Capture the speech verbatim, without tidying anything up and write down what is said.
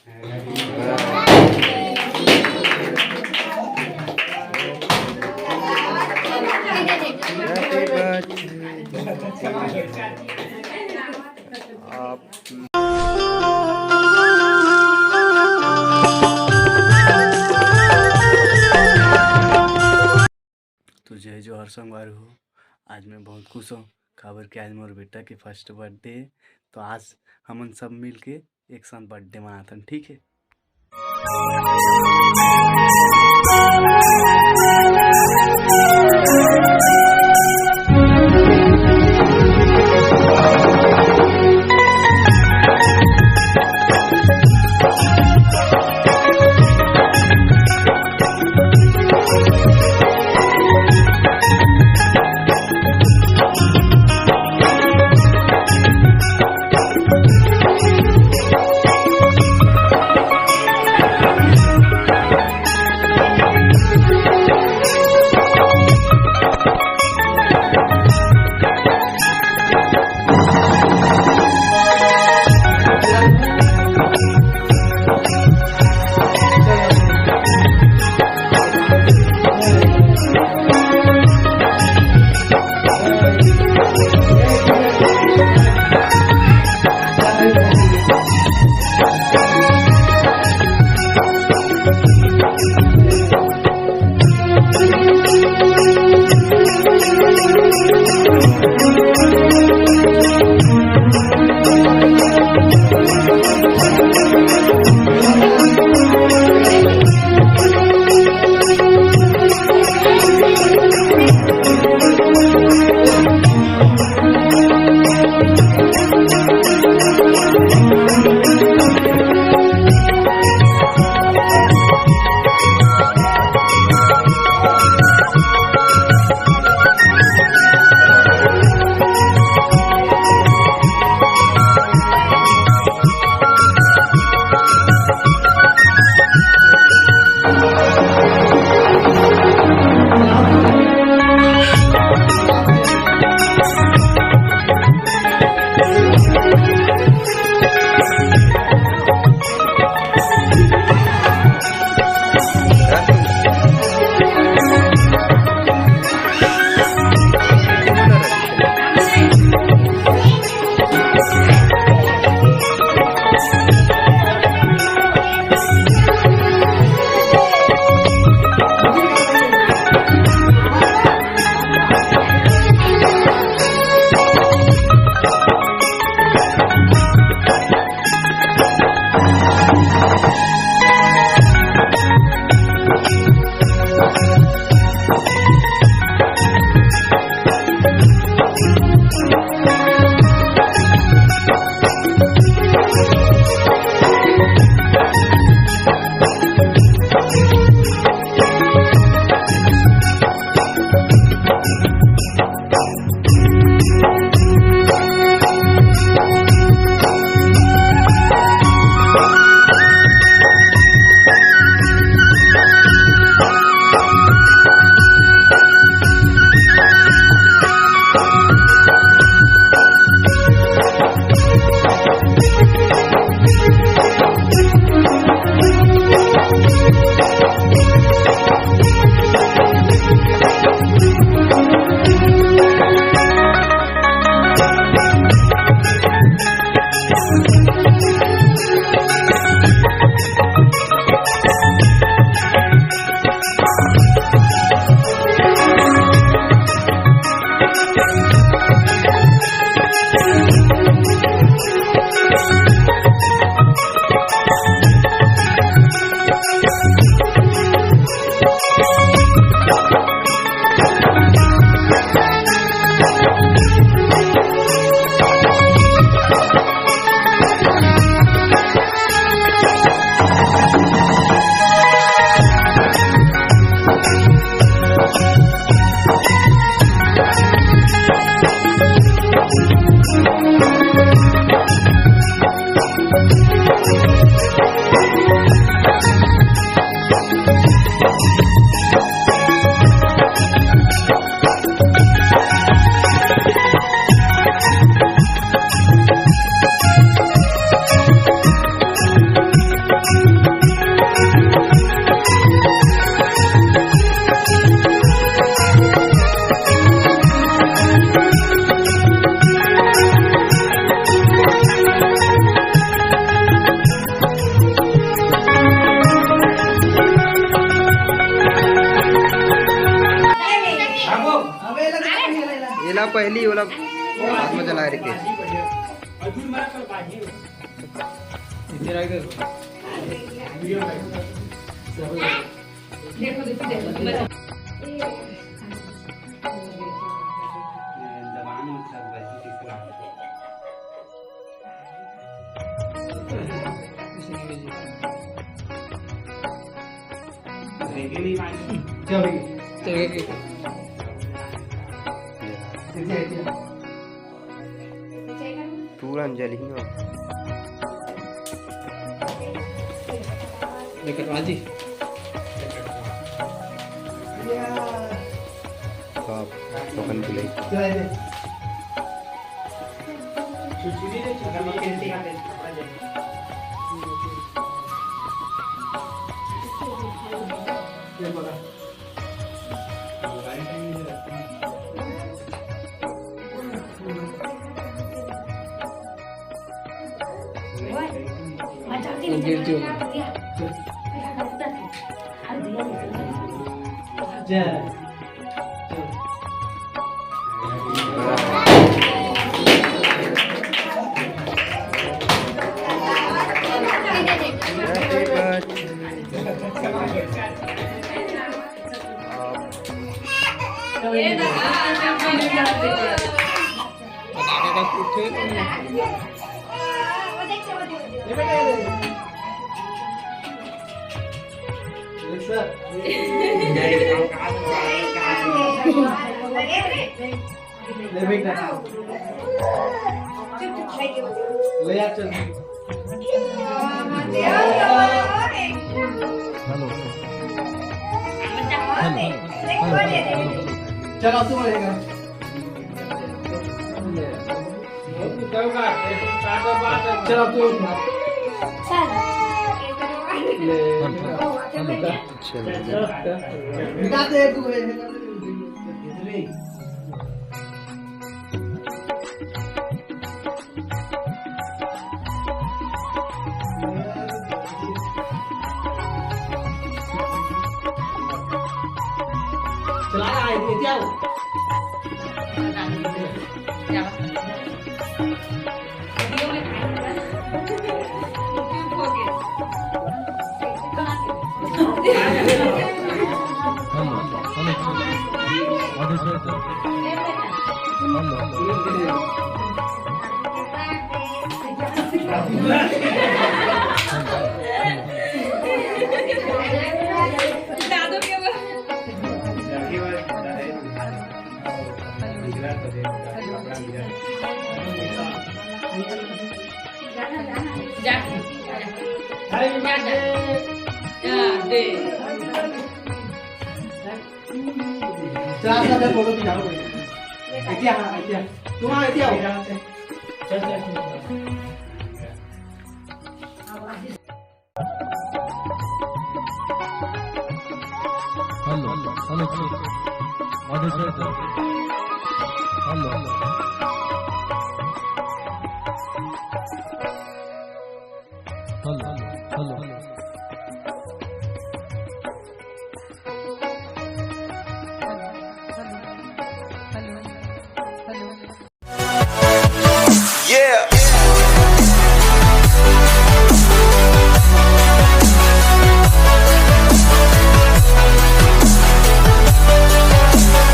तो जय जोहार संगवारी हो, आज मैं बहुत खुश हूँ, काबर कि आज मोर बेटा के फर्स्ट बर्थडे हे। तो आज हमन सब मिल के एक साथ बर्थडे मनाथन, ठीक है? चली, ओला हाथ में जलाए रखे। तुरंत जलही ना। बाप, अपन के लिए। ले बेटा, ले यार, चल। हेलो। हेलो। हेलो। चल, अब तू बोलेगा। चल, अब तू उठा। ले। हेलो। हेलो। चल, चल। मिटा दे तू, ए, मिटा दे। चला रहा है, ये क्या हो? जा। जा, जा। चला, चला, चला, फोटो खिंचाओ। ऐतिया, हाँ, ऐतिया। तुम आओ, ऐतिया आओ। चल, चल, चल। Hello, hello, hello. Audio check कर। Hello, hello.